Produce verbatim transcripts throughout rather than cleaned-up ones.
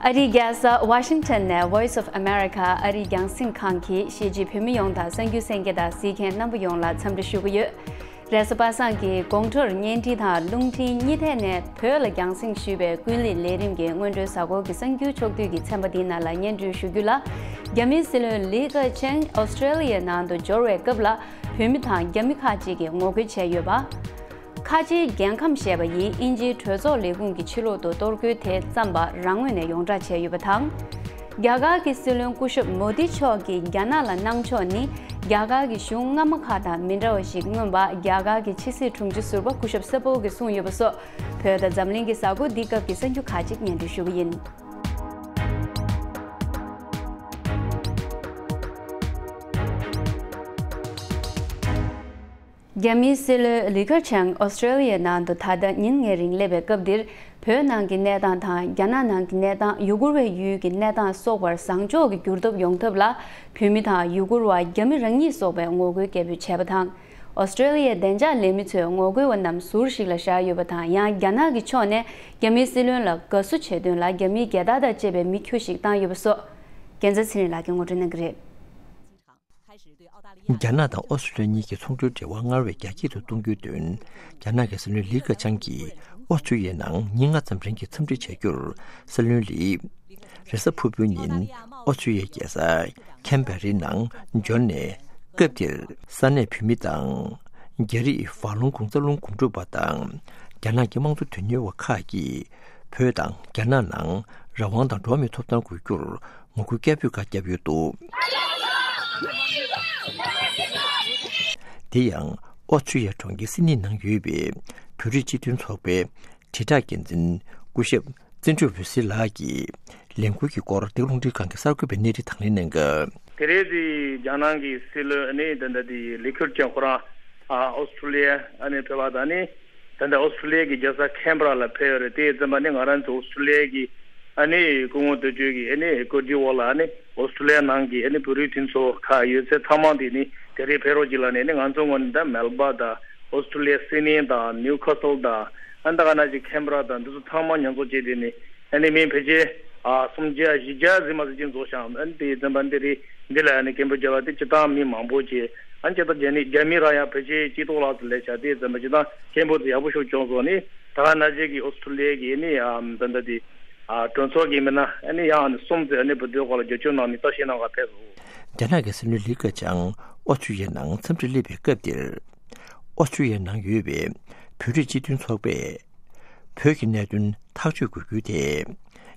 ཨ་རིའི་རྒྱལ་ས་ཝ་ཤིང་ཊོན་ནས་Voice of America ཨ་རིའི་རྒྱང་སྲིང་ཁང་གིས་གཞིས་བྱེས་བོད་མི་ཡོངས་དང་གསར་འགྱུར་གསན་མཁན་དང་གཟིགས་མཁན་རྣམ་པ་ཡོངས་ལ་འཚམས་འདྲི་ཞུ་གི་ཡོད། རེས་གཟའ་པ་སངས་ཀྱི་དགོང་དྲོར་བརྙན་འཕྲིན་དང་རླུང་འཕྲིན་གཉིས་ཐད་ནས་བོད་ལ་རྒྱང་སྲིང་ཞུས་པའི་ཀུན་གླེང་ལས་རིམ་གྱི་སྔོན་འགྲོའི་གཟའ་འཁོར་གྱི་གསར་འགྱུར་ཕྱོགས་བསྡུས་ཀྱི་ཚན་པ་འདིའི་ནང་ལ་སྙན་སྒྲོན་ཞུ་རྒྱུ་ལ། རྒྱ་མིའི་སྲིད་བློན་ལི་ཁེ་ཆང་ཨོ་སི་ཀྲེ་ལི་ཡའི་ནང་དུ་འབྱོར་བའི་སྐབས་ལ་བོད་མི་དང་རྒྱ་མི་ཁག་ཅིག་གིས་ངོ་རྒོལ་བྱས་ཡོད་པ། ཁ་ཆེའི་རྒྱལ་ཁམས་ཞེས་པ་ཡིས་དབྱིན་ཇིའི་གྲོས་ཚོགས་ལས་ཁུངས་ཀྱི་ཕྱི་ལོག་ཏུ་གཏོར་རྒོལ་དེ་བརྩམས་པ་རང་ངོས་ནས་ཡོངས་བསྒྲགས་བྱས་ཡོད་པ་དང་། རྒྱ་གར་གྱི་སྲིད་བློན་སྐུ་ཞབས་མོ་དི་མཆོག་གིས་རྒྱ་ནག་ལ་གནང་ཕྱོགས་ནི་རྒྱ་གར་གྱི་གཞུང་སྔ་མ་ཁག་དང་མི་འདྲ་བ་ཞིག་མངོན་པ། རྒྱ་གར་གྱི་ཕྱི་སྲིད་དྲུང་ཆེ་ཟུར་པ་སྐུ་ཞབས་སེ་པོལ་གྱིས་གསུངས་ཡོད་པ་སོགས། བོད་དང་འཛམ་གླིང་གི་གཟའ་འཁོར་འདིའི་སྐབས་ཀྱི་གསར་འགྱུར་ཁག་ཅིག་སྙན་སྒྲོན་ཞུ་གི་ཡིན། རྒྱ་མིའི་སྲིད་བློན་ལི་ཁེ་ཆང་ཨོ་སི་ཀྲེ་ལི་ཡའི་ནང་དུ་ད་ལྟ་ཉིན་ལྔའི་རིང་སླེབས་པའི་སྐབས་འདིར། བོད་ནང་གི་གནས་སྟངས་དང་རྒྱ་ནག་ནང་གི་གནས་སྟངས། ཡུ་གུར་བའི་ཡུལ་གྱི་གནས་སྟངས་སོགས་པར་བཟང་ཕྱོགས་ཀྱི་འགྱུར་ལྡོག་ཡོང་ཐབས་ལ། བོད་མི་དང་ཡུ་གུར་བ། རྒྱ་མི་རང་ཉིད་སོགས་པས་ངོ་རྒོལ་སྐད་འབོད་བྱས་པ་དང་། ཨོ་སི་ཀྲེ་ལི་ཡའི་བདེ་འཇགས་ལས་མི་ཚོས་ངོ་རྒོལ་བ་རྣམས་ཟུར་ཞིག་ལ་བཞག་ཡོད་པ་དང་། ཡང་རྒྱ་ནག་གི་ཕྱོགས་ནས་རྒྱ་མིའི་སྲིད་བློན་ལ་དགའ་བསུ་བྱེད་དོན་ལ་རྒྱ་མིའི་རྒྱལ་དར་དང་བཅས་པའི་མི་ཁྱུ་ཞིག་བཏང་ཡོད་པ་སོགས། རྒྱལ་མཚན་ཚེ་རིང་ལགས་ཀྱིས་ངོ་སྤྲོད་གནང་གི་རེད། རྒྱ་ནག་དང་ཨོ་སི་ཀྲི་ལི་ཡ་གཉིས་ཀྱི་ཚོང་འབྲེལ་འབྲེལ་བ་སྔར་བས་རྒྱ་སྐྱེད་དུ་གཏོང་རྒྱུའི་དོན། རྒྱ་ནག་གི་སྲིད་བློན་ལི་ཁེ་ཆང་གིས་ཨོ་སི་ཀྲི་ལི་ཡའི་ནང་ཉིན་ལྔ་ཙམ་རིང་གི་འཚམས་འདྲི་བྱ་རྒྱུར། སྲིད་བློན་ལིས་རེས་གཟའ་ཕུར་བུའི་ཉིན་ཨོ་སི་ཀྲི་ལི་ཡའི་རྒྱལ་ས་ཁན་བེ་རའི་ནང་འབྱོར་ནས། སྐབས་དེར་ས་གནས་བོད་མི་དང་། རྒྱ་རིགས་ཝ་ལུང་ཀུང་རྩ་རླུང་འགོ་འདྲེན་པ་དང་། རྒྱ་ནག་གི་དམངས་གཙོ་དོན་གཉེར་བ་ཁག་གིས། བོད་དང་རྒྱ་ནག་ནང་རང་དབང་དང་འགྲོ་བ་མིའི་ཐོབ་ཐང་དགོས་རྒྱུར་ངོ་རྒོལ་སྐད་འབོད་ཁག་བརྒྱབ་ཡོད་འདུག། དེ་ཡང་ཨོ་སི་ཀྲི་ཡའི་གྲོང་ཁྱེར་སིད་ནི་ནང་ཡོད་པའི་བོད་རིགས་སྤྱི་མཐུན་ཚོགས་པའི་དྲིལ་བསྒྲགས་འགན་འཛིན་སྐུ་ཞབས་བརྩོན་འགྲུས་འོད་ཟེར་ལགས་ཀྱིས་ལས་འགུལ་གྱི་སྐོར་འདི་ག་རླུང་འཕྲིན་ཁང་གི་གསར་འགོད་པའི་གནས་རིམ་དང་ལེན་གནང་སྐབས། དེ་རིང་འདི་རྒྱ་ནག་གི་སྲིད་བློན་ཨ་ནི་ད་ལྟ་དེ་ལི་ཁེ་ཆང་ཁོ་རང་ཨ་ཨོ་སི་ཀྲི་ལི་ཡ་ཨ་ནི་ཕེབས་པ་དང་ནི། ད་ལྟ་ཨོ་སི་ཀྲི་ལི་ཡ་གི་རྒྱལ་ས་ཁན་བེ་ར་ལ་ཕེབས་ཡོད་རེད། དེ་ཙམ་པ་ནི་ང་རང་ཚོ་ཨོ་སི་ཀྲི་ལི་ཡ་གི་ཨ་ནི་སྐུ་ངོ་དོན་གཅོད་ཀྱི་ཨ་ནི་བཀོད་སྒྲིག་འོག་ལ་ཨ་ནི་ཨོ་སི་ཀྲི་ལི་ཡ་ནང་གི་ཨ་ནི་བོད་རིགས་མཐུན་ཚོགས་ཁག་ཡོད་ཚད་ཚང་མ་དེ་ནི་དེ་རིང་ཕེབས་རོགས་གྱིས་ལབ་ནས་ནི་ང་ཚོ་ངོས་ནས་ད་མེལ་བྷོན་དང་ཨོ་སི་ཀྲི་ལི་ཡ་སིད་ནི་དང་ནིའུ་ཁ་སལ་དང་ཨ་ནི་ད་ག་ནང་བཞིན་ཁན་བེ་ར་དང་འདི་ཚོ་ཚང་མ་མཉམ་འཛོམས་བྱས་དེ་ནི་ཨ་ནི་མི་ཕལ་ཆེར་ཨ་སུམ་བརྒྱ་བཞི་བརྒྱ་ཟིན་མ་ཟིན་ཅིག་འཛོམས་ཤག་ཨ་ནི་དེ་ཙམ་པ་འདི་རིང་འདི་ལ་ཨ་ནི་སྐད་འབོད་བརྒྱབ་པ་དེ་སྤྱིར་བཏང་མི་མང་པོ་བྱས། ཨ་ནི་སྤྱིར་བཏང་རྒྱ་ནི་རྒྱ་མི་རང་ཡང་ཕལ་ཆེར་གཅིག་ཏོག་ལྷག་ཙམ་སླེབས་ཤག་དེ་ཙམ་པ་སྤྱིར་བཏང་མཁན་པོ་དེ་ཡག་པོ་ཤོས་བྱུང་སོང་ནི། ད་ག་ནང་བཞིན་གྱི་ཨོ་སི་ཀྲི་ལི་ཡ་གི་ནི་ཨ་ད་ལྟ་དེ་ཨ་གྲོས་ཚོགས་ཀྱི་མི་སྣ་ཨ་ནི་ཡང་ཨ་ནི་གསུམ་ཙམ་ཨ་ནི་བོད་དོན་སྐོར་ལ་རྒྱབ་སྐྱོར་གནང་ནི་བརྟག་ཞིབ་གནང་ག་ཕེབས་སོང་། རྒྱ་ནག་གི་སྲིད་བློན་ལི་ཁེ་ཆང་ཨོ་སི་ཀྲི་ལི་ཡའི་ནང་འཚམས་འདྲིར་སླེབས་པའི་སྐབས་དེར། ཨོ་སི་ཀྲི་ལི་ཡའི་ནང་ཡོད་པའི་བོད་རིགས་སྤྱི་མཐུན་ཚོགས་པས་བོད་ཀྱི་གནད་དོན་ཐག་གཅོད་དགོས་རྒྱུ་དེ།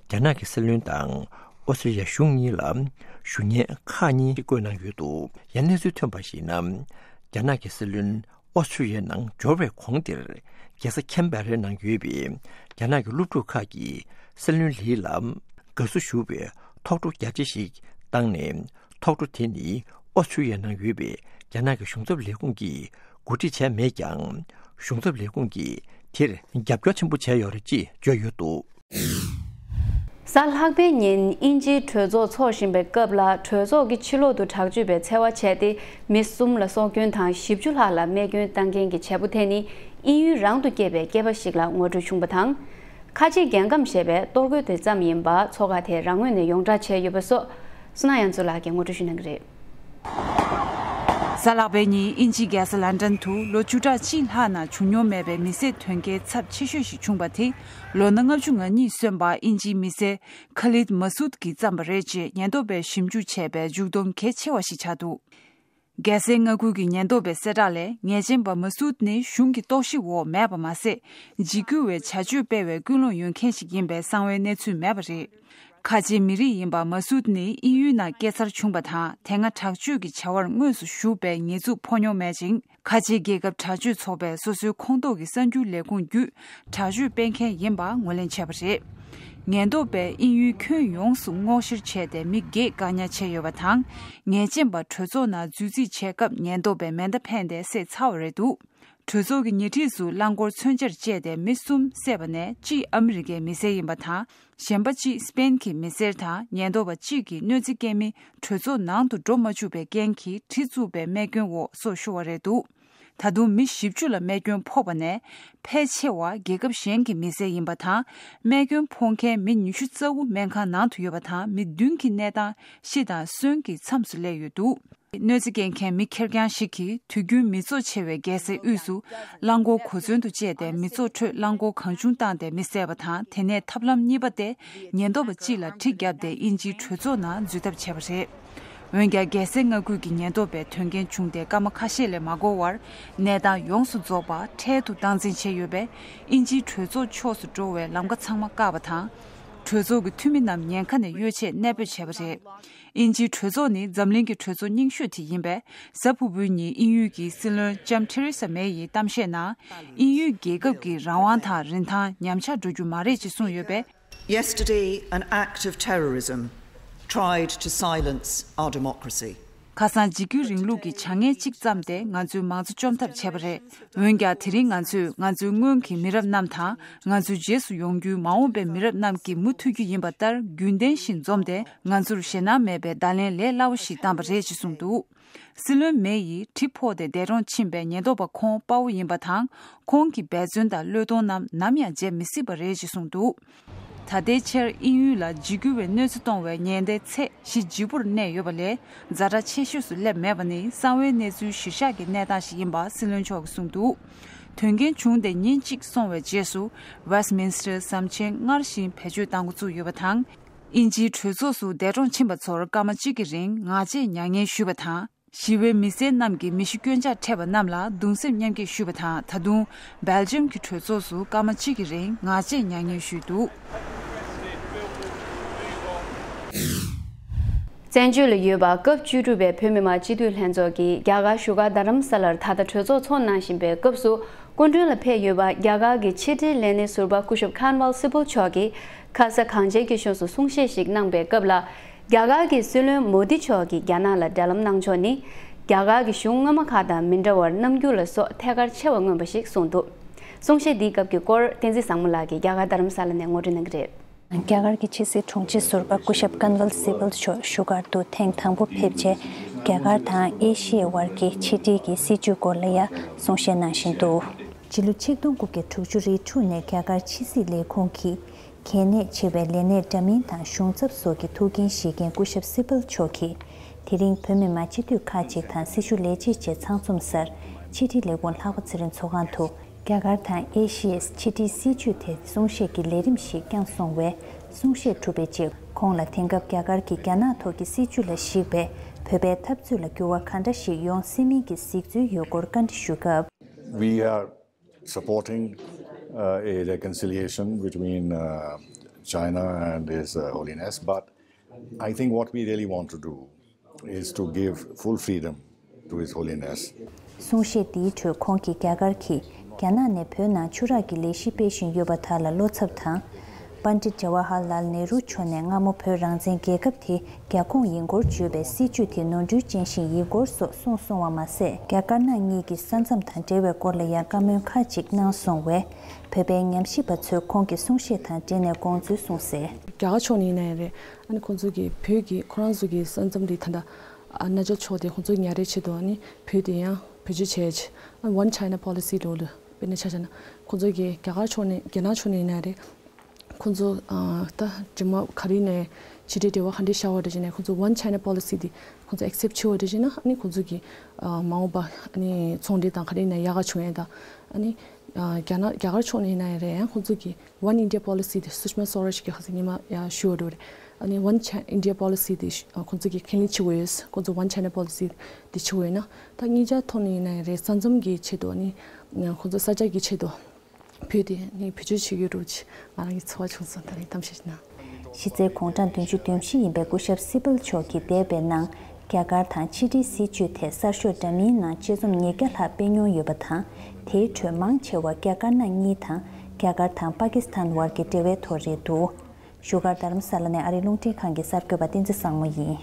རྒྱ་ནག་གི་སྲིད་བློན་དང་ཨོ་སི་ཀྲི་ལི་ཡ་གཞུང་གཉིས་ལ་ཞུ་སྙན་ཁག་གཉིས་བཀོད་གནང་ཡོད་འདུག། ཡང་གནས་ཚུལ་ཐོན་པར་གཞིགས་ན། རྒྱ་ནག་གི་སྲིད་བློན་ཨོ་སི་ཀྲི་ལི་ཡའི་ནང་འབྱོར་བའི་གོང་དེར། རྒྱལ་ས་ཁན་བེ་རའི་ནང་ཡོད་པའི་རྒྱ་ནག་གི་སློབ་ཕྲུག་ཁག་གིས་སྲིད་བློན་ལི་ལ་དགའ་བསུ་ཞུ་བའི་ཐོག་ཁྲོ་རྒྱ་ཆེ་ཞིག་བཏང་ནས། ཐོག་ཁྲོ་དེ་ནི་ཨོ་སི་ཀྲི་ལི་ཡའི་ནང་ཡོད་པའི་རྒྱ་ནག་གི་གཞུང་ཚབ་ལས་ཁུངས་ཀྱིས་གོ་སྒྲིག་བྱས་མེད་ཀྱང་། གཞུང་ཚབ་ལས་ཁུངས་ཀྱིས་དེར་རྒྱབ་སྐྱོར་ཆེན་པོ་བྱས་ཡོད་རེད་ཅེས་བརྗོད་ཡོད་འདུག། གཟའ་ལྷག་པའི་ཉིན་དབྱིན་ཇིའི་གྲོས་ཚོགས་འཚོགས་བཞིན་པའི་སྐབས་ལ། གྲོས་ཚོགས་ཀྱི་ཕྱི་ལོག་ཏུ་དྲག་སྤྱོད་པའི་འཚེ་བ་བྱས་ཏེ། མི་གསུམ་ལ་སྲོག་སྐྱོན་དང་བཞི་བཅུ་ལྷག་ལ་རྨས་སྐྱོན་བཏང་མཁན་གྱི་བྱེད་པོ་དེ་ནི་དབྱིན་ཡུལ་རང་དུ་སྐྱེས་པའི་སྐྱེས་པ་ཞིག་ལ་ངོ་སྤྲོད་བྱུང་པ་དང་། ཁ་ཆེའི་རྒྱལ་ཁམས་ཞེས་པའི་གཏོར་རྒོལ་དེ་ཙམ་ཡིན་པ་ཚོགས་ཁག་དེས་རང་ངོས་ནས་ཡོངས་བསྒྲགས་བྱས་ཡོད་པ་སོགས། བསོད་ནམས་དབྱངས་མཚོ་ལགས་ཀྱིས་ངོ་སྤྲོད་ཞུ་གནང་གི་རེད། གཟའ་ལྷག་པའི་ཉིན་དབྱིན་ཇིའི་རྒྱལ་ས་ལན་ཀྲན་དུ་ལོ་བཅུ་ཕྲག་གཅིག་ལྷག་ནང་བྱུང་མྱོང་མེད་པའི་མི་བསད་གཏོང་མཁན་ཚབས་ཆེ་ཤོས་ཤིག་བྱུང་པ་དེ། ལོ་ན་ལྔ་བཅུ་ང་གཉིས་སོན་པ་དབྱིན་ཇིའི་མི་སེར་ཁ་ལིད་མ་སུད་ཀྱིས་བརྩམས་པ་རེད་ཅེས་ཉེན་རྟོག་པས་ཞིབ་འཇུག་བྱས་པའི་མཇུག་སྡོམ་གལ་ཆེ་བ་ཞིག་ཆགས་འདུག། རྒྱལ་སའི་མངའ་ཁུལ་གྱི་ཉེན་རྟོག་པའི་གསལ་བསྒྲགས་ལས། ཉེས་ཅན་པ་མ་སུད་ནི་གཞུང་གི་རྟོག་ཞིབ་འོག་མེད་པ་མ་ཟད། འཇིགས་སྐུལ་བའི་བྱ་སྤྱོད་སྤེལ་བའི་ཀུན་སློང་ཡོད་མཁན་ཞིག་ཡིན་པའི་གསང་བའི་གནས་ཚུལ་མེད་པ་རེད། ཁ་ཆེའི་མི་རིགས་ཡིན་པ་མ་སུད་ནི་དབྱིན་ཡུལ་ནང་སྐྱེས་འཚར་བྱུང་པ་དང་། དེ་སྔ་དྲག་སྤྱོད་ཀྱི་བྱ་བར་དངོས་སུ་ཞུགས་པའི་ཉེས་འཛུགས་ཕོག་མྱོང་མེད་ཅིང་། ཁ་ཆེའི་རྒྱལ་ཁབ་དྲག་སྤྱོད་ཚོགས་པས་སོ་སོའི་ཁོངས་གཏོགས་ཀྱི་གསར་འགྱུར་ལས་ཁུངས་བརྒྱུད་དྲག་སྤྱོད་སྤེལ་མཁན་ཡིན་པ་ངོས་ལེན་བྱས་པ་རེད། ཉེན་རྟོག་པས་དབྱིན་ཡུལ་ཁྱོན་ཡོངས་སུ་སྔོག་བཤེར་བྱས་ཏེ་མི་བརྒྱད་བཀག་ཉར་བྱས་ཡོད་པ་དང་། ཉེས་ཅན་པ་གྲོས་ཚོགས་ནང་འཛུལ་རྩིས་བྱས་སྐབས་ཉེན་རྟོག་པས་མེ་མདའ་འཕེན་ཏེ་བསད་ཚར་བ་རེད་འདུག། གྲོས་ཚོགས་ཀྱི་ཉེ་འཁྲིས་སུ་རླངས་འཁོར་མཚོན་ཆར་བཅད་དེ་མི་གསུམ་བསད་པ་ནས་གཅིག་ཨ་མི་རི་ཀའི་མི་སེར་ཡིན་པ་དང་། གཞན་པ་གཅིག་སི་པེན་གྱི་མི་སེར་དང་། ཉེན་རྟོག་པ་གཅིག་གིས་གནོད་འཚེ་བཀལ་མི་གྲོས་ཚོགས་ནང་དུ་འགྲོ་མ་བཅུག་པའི་རྐྱེན་གྱིས་གྲི་བཙུགས་པའི་རྨས་སྐྱོན་འོག་སྲོག་ཤོར་བ་རེད་འདུག། ད་དུང་མི་བཞི་བཅུ་ལ་རྨས་སྐྱོན་ཕོག་པ་ནས། ཕལ་ཆེ་བ་རྒྱལ་ཁབ་གཞན་གྱི་མི་སེར་ཡིན་པ་དང་། རྨས་སྐྱོན་ཕོག་མཁན་མི་ཉི་ཤུ་རྩ་དགུ་སྨན་ཁང་ནང་དུ་ཡོད་པ་དང་། མི་བདུན་གྱི་གནས་སྟངས་ཤི་དང་གསོན་གྱི་མཚམས་སུ་སླེབས་ཡོད་འདུག་གནོད་འཚེ་སྐྱེལ་མཁན་མི་ཁེར་རྐྱང་ཞིག་གིས། དུས་རྒྱུན་མི་ཚོགས་ཆེ་བའི་རྒྱལ་སའི་དབུས་སུ་རླངས་འཁོར་གོ་མཚོན་དུ་སྤྱད་དེ། མི་ཚོགས་ཁྲོད་རླངས་འཁོར་གང་བྱུང་བཏང་སྟེ་མི་བསད་པ་དང་། དེ་ནས་ཐབས་ལམ་གཉིས་པ་སྟེ། ཉེན་རྟོག་པ་གཅིག་ལ་གྲི་བརྒྱབ་སྟེ། དབྱིན་ཇིའི་གྲོས་ཚོགས་ནང་འཛུལ་ཐབས་བྱས་པ་རེད། འོན་ཀྱང་། རྒྱལ་སའི་མངའ་ཁུལ་གྱི་ཉེན་རྟོག་པས་དོན་རྐྱེན་བྱུང་སྟེ། སྐར་མ་ཁ་ཤས་ལས་མ་འགོར་བར། གནས་སྟངས་ཡོངས་སུ་རྫོགས་པ་འཕྲལ་དུ་སྟངས་འཛིན་བྱས་ཡོད་པས། དབྱིན་ཇིའི་གྲོས་ཚོགས་ཕྱོགས་སུ་འགྲོ་བའི་ལམ་ཁ་ཚང་མ་བཀག་པ་དང་། གྲོས་ཚོགས་ཀྱི་འཐུས་མི་རྣམས་ཉེན་ཁ་ནས་གཡོལ་ཆེད་གནས་སྤོས་བྱས་པ་རེད། དབྱིན་ཇིའི་གྲོས་ཚོགས་ནི་འཛམ་གླིང་གི་གྲོས་ཚོགས་རྙིང་ཤོས་དེ་ཡིན་པས། གཟའ་ཕུར་བུའི་ཉིན་དབྱིན་ཡུལ་གྱི་སྲིད་བློན་ལྕམ་ཐེ་རེ་ས་མེ་ཡིས་གཏམ་བཤད་ནང་། དབྱིན་ཡུལ་རྒྱལ་ཁབ་ཀྱི་རང་དབང་དང་རིན་ཐང་ཉམས་ཆག་འགྲོ་རྒྱུ་མ་རེད་ཅེས་གསུངས་ཡོད་པས། Yesterday, an act of terrorism tried to silence our democracy. ཁ་སང་འཇིགས་སྐུལ་རིང་ལུགས་ཀྱི་བྱ་ངན་གཅིག་བརྩམས་ཏེ། ང་ཚོའི་མང་གཙོ་བཅོམ་ཐབས་བྱས་པ་རེད། འོན་ཀྱང་། དེ་རིང་ང་ཚོས་ང་ཚོའི་སྔོན་གྱི་མི་རབས་རྣམས་དང་། ང་ཚོའི་རྗེས་སུ་ཡོང་རྒྱུའི་མ་འོངས་པའི་མི་རབས་རྣམས་ཀྱིས་མུ་མཐུད་རྒྱུ་ཡིན་པ་ལྟར། རྒྱུན་ལྡན་བཞིན་འཛོམས་ཏེ། ང་ཚོར་ཞེད་སྣང་མེད་པའི་བརྡ་ལན་ལས་སླ་བོ་ཞིག་བཏང་བ་རེད་ཅེས་གསུངས་འདུག་སྲིད་བློན་མེ་ཡིས་གྲི་ཕོག་སྟེ་འདས་གྲོངས་ཕྱིན་པའི་ཉེན་རྟོག་པ་ཁོང་དཔའ་བོ་ཡིན་པ་དང་། ཁོང་གི་འབད་བརྩོན་དང་བློས་གཏོང་རྣམས་ནམ་ཡང་བརྗེད་མི་སྲིད་པ་རེད་ཅེས་གསུངས་འདུག་ད་ལྟའི་ཆར་དབྱིན་ཡུལ་ལ་འཇིགས་སྐུལ་བའི་གནོད་འཚེ་གཏོང་བའི་ཉེན་བརྡའི་ཚད་གཞི་ལྗིད་པོར་གནས་ཡོད་པ་ལས། ཛ་དྲག་ཆེ་ཤོས་སུ་སླེབས་མེད་པ་ནི། གསང་བའི་གནས་ཚུལ་གཞིར་བཞག་གི་གནས་སྟངས་ཤིག་ཡིན་པ་སྲིད་བློན་མཆོག་གིས་གསུངས་འདུག་དོན་རྐྱེན་བྱུང་སྟེ་ཉིན་གཅིག་སོང་བའི་རྗེས་སུ། ཝེ་སི་མིན་སི་ཊར་ཟམ་ཆེན་སྔར་བཞིན་བེད་སྤྱོད་གཏང་འགོ་བཙུགས་ཡོད་པ་དང་། དབྱིན་ཇིའི་གྲོས་ཚོགས་སུ་འདས་གྲོངས་ཕྱིན་པ་ཚོར་སྐར་མ་གཅིག་གི་རིང་ངག་བཅད་མྱ་ངན་ཞུས་པ་དང་། ཞི་བའི་མི་སེར་རྣམས་ཀྱིས་མི་ཤི་སྐྱོན་ཆ་འཕྲད་པ་རྣམས་ལ་གདུང་སེམས་མཉམ་སྐྱེད་ཞུས་པ་དང་། ད་དུང་སྦེལ་ཇམ་གྱི་གྲོས་ཚོགས་སུ་སྐར་མ་གཅིག་གི་རིང་ངག་བཅད་མྱ་ངན་ཞུས་འདུག་བཙན་བྱོལ་ལ་ཡོད་པ་སྐབས་བཅུ་དྲུག་པའི་བོད་མི་མང་སྤྱི་འཐུས་ལྷན་ཚོགས་ཀྱིས་རྒྱ་གར་བཞུགས་སྒར་རྡ་རམ་ས་ལར་ད་ལྟ་གྲོས་ཚོགས་ཚོགས་གནང་བཞིན་པའི་སྐབས་སུ། སྐུ་མགྲོན་ལ་ཕེབས་ཡོད་པ་རྒྱ་གར་གྱི་ཕྱི་དྲིལ་ལས་སྣེ་ཟུར་པ་སྐུ་ཞབས་ཁཱན་ཝལ་སི་པུལ་མཆོག་གིས་ཁ་ས་གངས་ཅན་སྐྱིད་གཤོངས་སུ་གསུང་བཤད་ཞིག་གནང་པའི་སྐབས་ལ། རྒྱ་གར་གྱི་སྲིད་བློན་མོ་དི་མཆོག་གིས་རྒྱ་ནག་ལ་འབྲེལ་ལམ་གནང་ཕྱོགས་ནི། རྒྱ་གར་གྱི་གཞུང་སྔོན་མ་ཁག་དང་མི་འདྲ་བར་རྣམ་འགྱུར་ལ་སོགས་ཐད་ཀར་ཆེ་བ་མངོན་པ་ཞིག་གསུངས་འདུག་གསུང་བཤད་འདིའི་སྐབས་ཀྱི་སྐོར་བསྟན་འཛིན་བཟང་མོ་ལགས་ཀྱིས་རྒྱ་གར་རྡ་རམ་ས་ལ་ནས་ངོ་སྤྲོད་གནང་གི་རེད། རྒྱ་གར་གྱི་ཕྱི་སྲིད་དྲུང་ཆེ་ཟུར་པ་སྐུ་ཞབས་ཀན་ཝལ་སི་པལ་མཆོག་བཞུགས་སྒར་དུ་ཐེངས་དང་པོ་ཕེབས་རྗེས། རྒྱ་གར་དང་ཨེ་ཤི་ཡའི་དབར་གྱི་ཕྱི་འབྲེལ་གྱི་སྲིད་བྱུས་སྐོར་ལ་ཡང་གསུང་བཤད་གནང་བཞིན་འདུག་ཕྱི་ལོ་ཆིག་སྟོང་དགུ་བརྒྱ་དྲུག་ཅུ་རེ་དྲུག་ནས་རྒྱ་གར་ཕྱི་སྲིད་ལས་ཁུངས་ཀྱི་གལ་གནད་ཆེ་བའི་ལས་སྣེ་འདྲ་མིན་དང་གཞུང་ཚབ་སོགས་ཀྱི་ཐུགས་འགན་བཞེས་མཁན་སྐུ་ཞབས་སི་པལ་མཆོག་གིས། དེ་རིང་བོད་མི་མང་སྤྱི་འཐུས་ཁག་ཅིག་དང་སྲི་ཞུ་ལས་བྱེད་བཅས་ཚང་འཛོམས་སར་ཕྱི་དྲིལ་ལས་ཁུངས་ལྷག་པ་ཚེ་རིང་ཚོགས་ཁང་དུ། རྒྱ་གར་དང་ཨེ་ཤི་ཡའི་ཕྱི་འབྲེལ་སྲིད་བྱུས་ཐད་གསུང་བཤད་ཀྱི་ལས་རིམ་ཞིག་བསྐྱངས་སོང་བས། གསུང་བཤད་གྲུབ་པའི་རྗེས། ཁོང་ལ་དེང་སྐབས་རྒྱ་གར་གྱི་རྒྱ་ནག་ཐོག་གི་སྲིད་བྱུས་ལ་གཞིགས་པའི་བོད་པའི་འཐབ་རྩོད་ལ་འགྱུར་བ་ག་འདྲ་ཞིག་ཡོང་སྲིད་མིན་གྱི་གཟིགས་ཚུལ་ཡོད་སྐོར་བཀའ་འདྲི་ཞུས་སྐབས། We are supporting uh, a reconciliation between uh, China and His uh, Holiness, but I think what we really want to do is to give full freedom to His Holiness. གསུང་བཤད་འདིའི་ཁྲོད་ཁོང་གིས་རྒྱ་གར་གྱིས་རྒྱ་ནག་ནས་བོད་ནང་ཆུ་རགས་ཀྱི་ལས་གཞི་སྤེལ་བཞིན་ཡོད་པ་དག་ལ་བློ་འཚབ་དང་། པཎྜི་ཏ་ཇ་ཝ་ཧར་ལཱལ་ནེ་རུ་མཆོག་ནས་སྔ་མོ་བོད་རང་བཙན་རྒྱལ་ཁབ་དེ་རྒྱ་ཁོངས་ཡིན་སྐོར་བརྗོད་པའི་སྲིད་བྱུས་དེ་ནོར་འཁྲུལ་ཅན་ཞིག་ཡིན་སྐོར་སོགས་གསུངས་སོང་བ་མ་ཟད། རྒྱ་དཀར་ནག་གཉིས་ཀྱི་ས་མཚམས་དང་འབྲེལ་བའི་སྐོར་ལ་ཡང་བཀའ་མོལ་ཁག་ཅིག་གནང་སོང་བས། བོད་པའི་ཉམས་ཞིབ་པ་ཚོས་ཁོང་གི་གསུང་བཤད་དང་འབྲེལ་ནས་དགོངས་ཚུལ་གསུངས་གསལ། རྒྱ་གར་ཕྱོགས་ནས་ཡིན་ན་ཡང་རེད། ཨ་ནི་ཁོང་ཚོ་གིས་བོད་ཀྱི་ཁོ་རང་ཚོ་གི་ས་མཚམས་དེ་ད་ལྟ་ཨ་རུ་ན་ཅལ་ཕྱོགས་དེ་ཁོང་ཚོ་ཉར་རེས་ཆེད་དུ། ཨ་ནི་བོད་དེ་ཡང་བེད་སྤྱོད་བྱས་ཨ་One China Policy ལོ་ལ་དཔེར་ན་ཆ་བཞག་ན། ཁོང་ཚོ་གིས་རྒྱ་གར་ཕྱོགས་ནས་རྒྱ་ནག་ཕྱོགས་ནས་ཡིན་ན་རེད། ཁོང་ཚོ་ཨ་ད་རྗེས་མ་ག་རེ་ནས་ཕྱི་འབྲེལ་འབྲེལ་བ་ག་འདྲས་བཞག་པ་འདྲ་བྱས་ནས། ཁོང་ཚོ་One China Policy དེ་ཁོང་ཚོ་accept བྱས་པ་འདྲ་བྱས་ན། ཨ་ནི་ཁོང་ཚོ་གིས་ཨ་མ་འོངས་པ་ཨ་ནི་ཚོང་འབྲེལ་དང་ག་རེ་ནས་ཡག་ག་བྱུང་ཡས་དང་། ཨ་ནི་ཨ་རྒྱ་ནག་རྒྱ་གར་ཕྱོགས་ནས་ཡིན་ན་ཡང་རེད། ཡང་ཁོང་ཚོ་གིས་One India Policy དེ་སུ་ཤི་མ་སོ་ར་ཇི་གིས་ཁ་སང་ཉི་མ་ཡང་ཞུས་པ་འདྲ་བོ་རེད། ཨ་ནི་One Chi- India Policy དེ་ཨ་ཁོང་ཚོ་གིས་ཁས་ལེན་བྱེད་དགོས་ཡོད། ཁོང་ཚོ་One China Policy དེ་བྱེད་དགོས་ཡོད་ན། ད་གཉིས་ཆ་ཐོག་ནས་ཡིན་ན་ཡང་རེད། ས་མཚམས་ཀྱི་ཆེད་དུ། ཨ་ནི་ཁོང་ཚོ་ས་ཆ་གི་ཆེད་དུ་བོད་དེ་ནི་བེད་སྤྱོད་བྱེད་ཀྱི་ཡོད་འགྲོ་ཅེས་ང་རང་གི་ཚོར་བ་བྱུང་སོང་། ད་རེས་གཏམ་བཤད་གནང་། གཞི་རྩའི་གུང་གྲངས་བདུན་ཅུ་དོན་བཞི་ཡིན་པའི་སྐུ་ཞབས་སི་པལ་མཆོག་གིས་འདས་པའི་ནང་རྒྱ་གར་དང་ཕྱི་འབྲེལ་སྲིད་བྱུས་ཐད་གསར་ཤོག་འདྲ་མིན་ནང་དཔྱད་རྩོམ་ཉིས་བརྒྱ་ལྷག་སྤེལ་མྱོང་ཡོད་པ་དང་། དེའི་ཁྲོད་མང་ཆེ་བ་རྒྱ་དཀར་ནག་གཉིས་དང་རྒྱ་གར་དང་པ་ཀི་སི་ཐན་བར་གྱི་འབྲེལ་བའི་ཐོག་རེད་འདུག་བཞུགས་སྒར་རྡ་རམ་ས་ལ་ནས་ཨ་རིའི་རླུང་འཕྲིན་ཁང་གི་གསར་འགོད་པ་བསྟན་འཛིན་བཟང་མོ་ཡིན།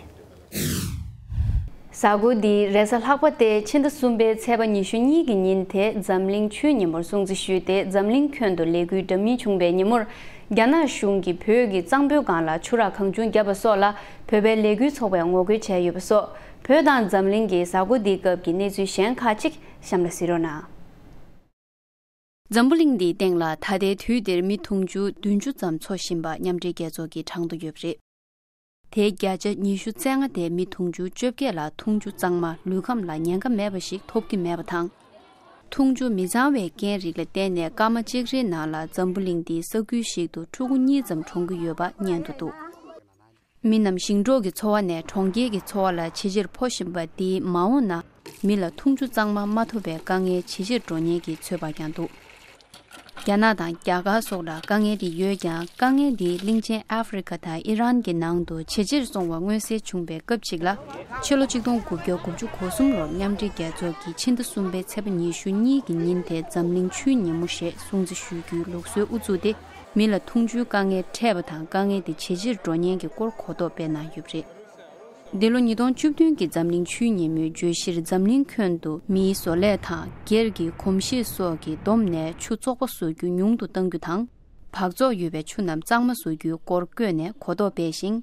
གཟའ་འཁོར་འདིའི་རེས་གཟའ་ལྷག་པ་སྟེ་ཕྱི་ཟླ་གསུམ་པའི་ཚེས་པ་ཉི་ཤུ་གཉིས་ཀྱི་ཉིན་དེ་འཛམ་གླིང་ཆུའི་ཉིན་མོར་སྲུང་བརྩི་ཞུས་ཏེ། འཛམ་གླིང་ཁྱོན་དུ་ལས་འགུལ་འདྲ་མིན་བྱུང་བའི་ཉིན་མོར། རྒྱ་ནག་གཞུང་གིས་བོད་ཀྱི་གཙང་པོའི་སྒང་ལ་ཆུ་རགས་གང་བྱུང་བརྒྱབ་པ་སོགས་ལ་བོད་པའི་ལས་འགུལ་ཚོགས་པས་ངོ་རྒོལ་བྱས་ཡོད་པ་སོགས། བོད་དང་འཛམ་གླིང་གི་གཟའ་འཁོར་འདིའི་སྐབས་ཀྱི་གནས་ཚུལ་གཞན་ཁག་ཅིག་གཤམ་ལ་གཟིགས་རོགས་གནང་། འཛམ་བུ་གླིང་འདིའི་སྟེང་ལ་ད་ལྟའི་དུས་འདིར་མི་དུང་ཕྱུར་བདུན་ཅུ་ཙམ་འཚོ་བཞིན་པ་མཉམ་འབྲེལ་རྒྱལ་ཚོགས་ཀྱིས་གྲངས་ཐོ་བརྒྱབ་པ་རེད། དེའི་བརྒྱ་ཆ་ཉི་ཤུ་རྩ་ལྔ་དེ་མི་དུང་ཕྱུར་བཅོ་བརྒྱད་ལ་འཐུང་ཆུ་གཙང་མ་ལུས་ཁམས་ལ་ཉེན་ཁ་མེད་པ་ཞིག་ཐོབ་ཀྱི་མེད་པ་དང་། འཐུང་ཆུ་མི་གཙང་བའི་རྐྱེན་རིགས་ལ་བརྟེན་ནས་སྐར་མ་གཅིག་རེའི་ནང་ལ་འཛམ་བུ་གླིང་འདིའི་ས་ཁུལ་ཞིག་ཏུ་ཕྲུ་གུ་གཉིས་ཙམ་གྲོངས་ཀྱི་ཡོད་པ་སྙན་དུ་འདུག་མི་རྣམས་ཞིང་འབྲོག་གི་འཚོ་བ་ནས་གྲོང་ཁྱེར་གྱི་འཚོ་བ་ལ་ཇེ་ཆེར་འཕོ་བཞིན་པ་འདིས་མ་འོངས་ན་མི་ལ་འཐུང་ཆུ་གཙང་མ་མ་ཐོབ་པའི་དཀའ་ངལ་ཇེ་ཆེར་འགྲོ་ཉེན་གྱི་ཚོད་དཔག་ཀྱང་འདུག་རྒྱ་ནག་དང་རྒྱ་གར་སོགས་ལ་དཀའ་ངལ་འདི་ཡོད་ཀྱང་། དཀའ་ངལ་འདི་གླིང་ཆེན་ཨ་ཧྥེ་རི་ཁ་དང་ཨི་རན་གྱི་ནང་དུ་ཇེ་ཆེར་སོང་བ་མངོན་གསལ་བྱུང་བའི་སྐབས་ཅིག་ལ། ཕྱི་ལོ་ཆིག་སྟོང་དགུ་བརྒྱ་དགུ་བཅུ་གོ་གསུམ་ལོར་མཉམ་འབྲེལ་རྒྱལ་ཚོགས་ཀྱིས་ཕྱི་ཟླ་གསུམ་པའི་ཚེས་པ་ཉི་ཤུ་གཉིས་ཀྱི་ཉིན་དེ་འཛམ་གླིང་ཆུའི་ཉིན་མོ་ཞེས་སྲུང་བརྩི་ཞུ་རྒྱུའི་ལུགས་སྲོལ་དབུ་བཙུགས་ཏེ། མི་ལ་འཐུང་ཆུའི་དཀའ་ངལ་འཕྲད་པ་དང་། དཀའ་ངལ་དེ་ཇེ་ཆེར་འགྲོ་ཉེན་གྱི་སྐོར་གོ་རྟོགས་སྤེལ་གནང་ཡོད་པ་རེད། འདི་ལོ་ཉིས་སྟོང་བཅུ་བདུན་གྱི་འཛམ་གླིང་ཆུའི་ཉིན་མོའི་བརྗོད་གཞིར། འཛམ་གླིང་ཁྱོན་དུ་མིའི་བཟོ་ལས་དང་སྒེར་གྱི་གོམས་གཤིས་སོགས་ཀྱིས་བསྡོམས་ནས་ཆུ་བཙོག་པ་བཟོ་རྒྱུ་ཉུང་དུ་གཏང་རྒྱུ་དང་། འབག་བཙོག་ཡོད་པའི་ཆུ་རྣམས་གཙང་མ་བཟོ་རྒྱུའི་སྐོར་བཀོད་ནས་གོ་རྟོགས་སྤེལ་ཞིང་།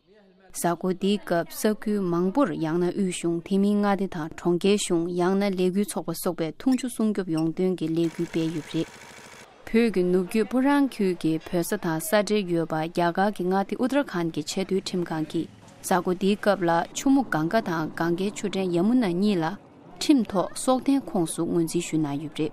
གཟའ་འཁོར་འདིའི་སྐབས་ས་ཁུལ་མང་པོར། ཡང་ན་དབུས་གཞུང་། དེ་མིན་མངའ་སྡེ་དང་གྲོང་ཁྱེར་གཞུང་། ཡང་ན་ལས་འགུལ་ཚོགས་པ་སོགས་པས་འཐུང་ཆུ་སྲུང་སྐྱོབ་ཡོང་དོན་གྱི་ལས་འགུལ་སྤེལ་ཡོད་པ་རེད། བོད་ཀྱི་ནུབ་རྒྱུད་སྤུ་ཧྲང་ཁུལ་གྱི་བོད་ས་དང་ས་འབྲེལ་ཡོད་པ། རྒྱ་གར་གྱི་མངའ་སྡེ་ཨུ་ཏར་ཁཱན་གྱི་ཆེས་མཐོའི་ཁྲིམས་ཁང་གིས། གཟའ་འཁོར་འདིའི་སྐབས་ལ་ཆུ་མོ་གངྒཱ་དང་གངྒཱའི་ཆུ་ཕྲན་ཡ་མུ་ན་གཉིས་ལ་ཁྲིམས་ཐོག་སྲོག་ལྡན་ཁོངས་སུ་ངོས་འཛིན་ཞུས་གནང་ཡོད་པ་རེད།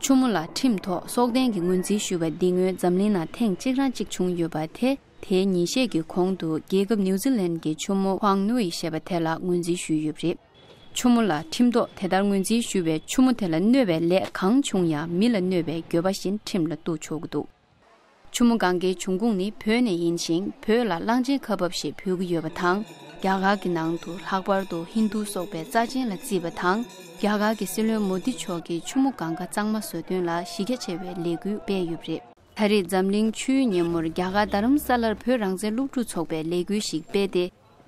ཆུ་མོ་ལ་ཁྲིམས་ཐོག་སྲོག་ལྡན་གྱི་ངོས་འཛིན་ཞུས་པ་འདི་སྔོན་འཛམ་གླིང་ནང་ཐེངས་གཅིག་རང་གཅིག་བྱུང་ཡོད་པ། དེ་དེའི་ཉིན་ཤས་ཀྱི་གོང་དུ་རྒྱལ་ཁབ་ནིའུ་ཛི་ལན་གྱི་ཆུ་མོ་ཁུའང་ནུའི་ཞེས་པ་དེ་ལ་ངོས་འཛིན་ཞུས་ཡོད་པ་རེད། ཆུ་མོ་ལ་ཁྲིམས་ཐོག་དེ་ལྟར་ངོས་འཛིན་ཞུས་པའི་ཆུ་མོ་དེ་ལ་གནོད་པའི་ལས་གང་བྱུང་ཡང་། མི་ལ་གནོད་པའི་འགྱོད་པ་བཞིན་ཁྲིམས་ལ་གཏུག་ཆོག་གི་འདུག་ཆུ་མོ་གངྒཱའི་འབྱུང་ཁུངས་ནི་བོད་ནས་ཡིན་ཞིང་། བོད་ལ་གླང་ཆེན་ཁ་འབབ་ཞེས་འབོད་ཀྱི་ཡོད་པ་དང་། རྒྱ་གར་གྱི་ནང་དུ་ལྷག་པར་དུ་ཧིན་རྡུ་སོགས་པའི་རྩ་ཆེན་ལ་བརྩིས་པ་དང་། རྒྱ་གར་གྱི་སྲིད་བློན་མོ་དི་མཆོག་གིས་ཆུ་མོ་གངྒཱ་གཙང་མ་བཟོ་དོན་ལ་གཞི་རྒྱ་ཆེ་བའི་ལས་འགུལ་སྤེལ་ཡོད་པ་རེད། ད་རེས་འཛམ་གླིང་ཆུའི་ཉིན་མོར་རྒྱ་གར་རྡ་རམ་ས་ལར་བོད་རང་བཙན་སློབ་ཕྲུག་ཚོགས་པས་ལས་འགུལ་ཞིག་སྤེལ་ཏེ།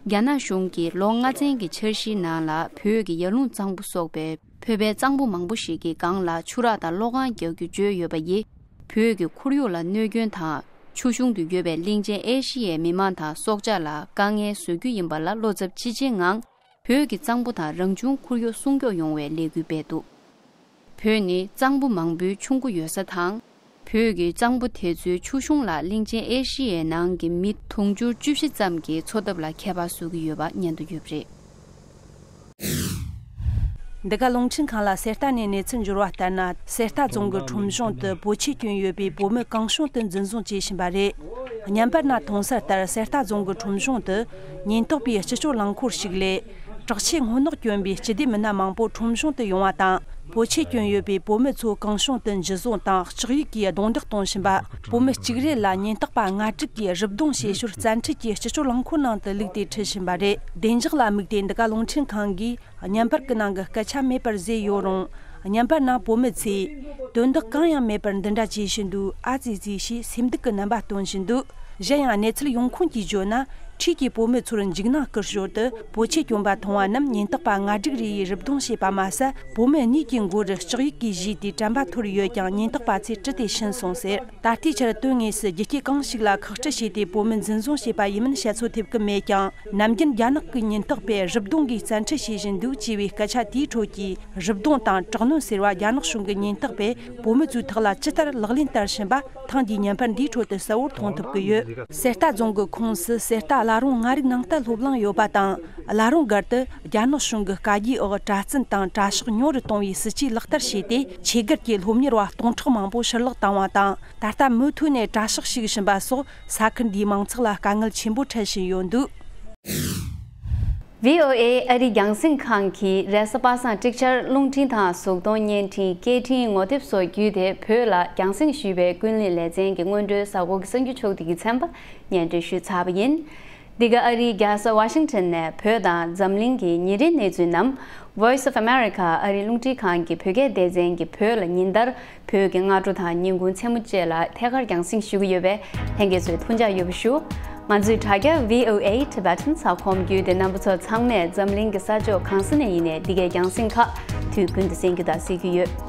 རྒྱ་ནག་གཞུང་གིས་ལོ་ལྔ་ཚན་གྱི་འཆར་གཞིའི་ནང་ལ་བོད་ཀྱི་ཡར་ཀླུང་གཙང་པོ་སོགས་པའི་བོད་པའི་གཙང་པོ་མང་པོ་ཞིག་གི་སྒང་ལ་ཆུ་རགས་དང་གློག་ཁང་རྒྱག་རྒྱུ་བརྗོད་ཡོད་པ་ཡིས། བོད་ཀྱི་ཁོར་ཡུག་ལ་གནོད་སྐྱོན་དང་། ཆུ་གཞུང་དུ་ཡོད་པའི་གླིང་ཆེན་ཨེ་ཤི་ཡའི་མི་མང་དང་སྲོག་ཆགས་ལ་དཀའ་ངལ་བཟོ་རྒྱུ་ཡིན་པ་ལ་བློ་འཚབ་ཅི་ཆེའི་ངང་། བོད་ཀྱི་གཙང་པོ་དང་རང་བྱུང་ཁོར་ཡུག་སྲུང་སྐྱོབ་ཡོང་བའི་ལས་འགུལ་སྤེལ་འདུག་བོད་ནི་གཙང་པོ་མང་པོའི་ཆུ་མགོ་ཡོད་ས་དང་། བོད་ཀྱི་གཙང་པོ་དེ་ཚོའི་ཆུ་གཞུང་ལ་གླིང་ཆེན་ཨེ་ཤི་ཡའི་ནང་གི་མི་དུང་ཕྱུར་བཅུ་བཞི་ཙམ་གྱི་འཚོ་ཐབས་ལ་ཁྱད་པར་བཟོ་གི་ཡོད་པ་སྙན་ཐོ་ཡོད་པ་རེད། འདི་ག་རླུང་འཕྲིན་ཁང་ལ་གསེར་རྟ་ནས་གནས་ཚུལ་འབྱོར་བ་ལྟར་ན། གསེར་རྟ་རྫོང་གི་ཁྲོམ་གཞུང་དུ་བོད་ཆས་གྱོན་ཡོད་པའི་བོད་མི་གང་བྱུང་དུ་འཛིན་བཟུང་བྱེད་བཞིན་པ་རེད། བརྙན་པར་ནང་མཐོང་གསལ་ལྟར། གསེར་རྟ་རྫོང་གི་ཁྲོམ་གཞུང་དུ་ཉེན་རྟོག་པའི་སྤྱི་སྤྱོད་རླངས་འཁོར་ཞིག་ལས། དྲག་ཆས་སྔོ་ནག་གྱོན་པའི་སྤྱི་བདེ་མི་སྣ་མང་པོ་ཁྲོམ་གཞུང་དུ་ཡོང་བ་དང་། བོད་ཆས་གྱོན་ཡོད་པའི་བོད་མི་ཚོ་གང་བྱུང་དུ་འཇུ་བཟུང་དང་། ལྕགས་ཡིག་གིས་རྡུང་རྡེག་གཏོང་བཞིན་པ། བོད་མི་གཅིག་རེ་ལ་ཉེན་རྟོག་པ་ལྔ་དྲུག་གིས་རུབ་རྡུང་བྱེད་ཞོར། བཙན་ཁྲིད་ཀྱིས་སྤྱི་སྤྱོད་རླངས་འཁོར་ནང་དུ་བླུགས་ཏེ་ཁྲིད་བཞིན་པ་རེད། བདེ་འཇགས་ལ་དམིགས་ཏེ། འདི་ག་རླུང་འཕྲིན་ཁང་གིས་བརྙན་པར་གྱི་ནང་གི་སྐད་ཆ་མེད་པར་བཟོས་ཡོད་རུང་། བརྙན་པར་ནང་བོད་མི་ཚོས། དོན་དག་གང་ཡང་མེད་པར་འདི་འདྲ་བྱེད་བཞིན་འདུག་ཨ་ཙི་ཙི་ཞེས་སེམས་སྡུག་གི་རྣམ་པ་སྟོན་བཞིན་འདུག་གཞན་ཡང་། གནས་ཚུལ་ཡོང་ཁུངས་ཀྱིས་བརྗོད་ན། འཁྲིས་ཀྱི་བོད་མི་ཚོར་འཇིགས་སྣང་སྐུལ་ཞོར་དུ། བོད་ཆས་གྱོན་པ་མཐོང་བ་རྣམས་ཉེན་རྟོག་པ་ལྔ་དྲུག་རེ་ཡིས་རུབ་རྡུང་བྱས་པ་མ་ཟད། བོད་མི་གཉིས་ཀྱི་མགོ་རུ་ལྕགས་ཡིག་གིས་གཞུས་ཏེ་དྲན་པ་འཐོར་ཡོད་ཀྱང་། ཉེན་རྟོག་པ་ཚོས་དཀྲིས་ཏེ་ཕྱིན་སོང་ཟེར། ད་ལྟའི་ཆར་དོན་དངོས་སུ་རྒྱུ་རྐྱེན་གང་ཞིག་ལ་ཁག་དཀྲི་བྱས་ཏེ། བོད་མི་འཛིན་བཟུང་བྱས་པ་ཡིན་མིན་བཤད་ཚོད་ཐེབས་ཀྱི་མེད་ཀྱང་། ནམ་རྒྱུན་རྒྱ་ནག་གི་ཉེན་རྟོག་པས་རུབ་རྡུང་གིས་བཙན་ཁྲིད་བྱེད་བཞིན་འདུག་ཅེས་པའི་སྐད་ཆ་དེའི་ཁྲོད་ཀྱི། རུབ་རྡུང་དང་དྲག་གནོན་ཟེར་བ་རྒྱ་ནག་གཞུང་གི་ཉེན་རྟོག་པས་བོད་མི་ཚོའི་ཐོག་ལ་ཅི་ལྟར་ལག་ལེན་བསྟར་བཞིན་པ། ཐེངས་འདིའི་བརྙན་པར་འདིའི་ཁྲོད་དུ་གསལ་བོར་མཐོང་ཐུབ་ཀྱི་ཡོད། གསེར་རྟ་རྫོང་གི་ཁོངས་སུ་གསེར་རྟ་བླ་རུང་ལྔ་རིག་ནང་རྟ་སློབ་གླིང་ཡོད་པ་དང་། བླ་རུང་སྒར་དུ་རྒྱ་ནག་གཞུང་གི་བཀའ་རྒྱའི་འོག་གྲྭ་བཙུན་དང་གྲྭ་ཤག་ཉུང་རུ་གཏོང་བའི་སྲིད་ཇུས་ལག་བསྟར་བྱས་ཏེ། ཆོས་སྒར་གྱི་སློབ་གཉེར་བ་སྟོང་ཕྲག་མང་པོ་ཕྱིར་ལོག་བཏང་བ་དང་། ད་ལྟ་མུ་མཐུད་ནས་གྲྭ་ཤག་ཞུགས་བཞིན་པ་སོགས། ས་ཁུལ་འདིའི་མང་ཚོགས་ལ་དཀའ་ངལ་ཆེན་པོ་འཕྲད་བཞིན་ཡོད་འདུག། བྷི་ཨོ་ཨེ་ཨ་རིའི་རྒྱང་སྲིང་ཁང་གིས་རེས་གཟའ་པ་སངས་ཀྲིག་ཆར་རླུང་འཕྲིན་དང་གཟུགས་མཐོང་བརྙན་འཕྲིན། སྐད་འཕྲིན། ངོ་དེབ་སོགས་བརྒྱུད་དེ་བོད་ལ་རྒྱང་སྲིང་ཞུས་པའི་ཀུན་གླེང་ལེ་ཚན་གྱི་སྔོན་འགྲོའི་གཟའ་འཁོར་གྱི་གསར་འགྱུར་ཕྱོགས་བསྡུས་ཀྱི་ཚན་པ་སྙན་སྒྲོན་ཞུས་ཚར་བ་ཡིན། འདི་ག་ཨ་རིའི་རྒྱལ་ས་ཝ་ཤིང་ཊོན་ནས་བོད་དང་འཛམ་གླིང་གི་ཉིན་རེའི་གནས་ཚུལ་རྣམས། Voice of America ཨ་རིའི་རླུང་འཕྲིན་ཁང་གི་བོད་སྐད་སྡེ་ཚན་གྱིས་བོད་ལ་ཉིན་ལྟར་བོད་ཀྱི་སྔ་དྲོ་དང་ཉིན་གུང་མཚན་མོ་བཅས་ལ་ཐད་ཀར་རྒྱང་སྲིང་ཞུ་གི་ཡོད་པས། ལྷན་རྒྱས་ཚོས་ཐུགས་འཇགས་ཡོད་པ་ཞུ། ང་ཚོའི་དྲ་རྒྱ་V O A Tibetan ས་ཁོངས་བརྒྱུད་དེ་རྣམ་པ་ཚོ་ཚང་མས་འཛམ་གླིང་གི་ས་ཕྱོགས་གང་ས་ནས་ཡིན་ནའི་འདི་གའི་རྒྱང་སྲིང་ཁག་དུས་རྒྱུན་དུ་གསན་རྒྱུ་དང་གཟིགས་རྒྱུ་ཡོད།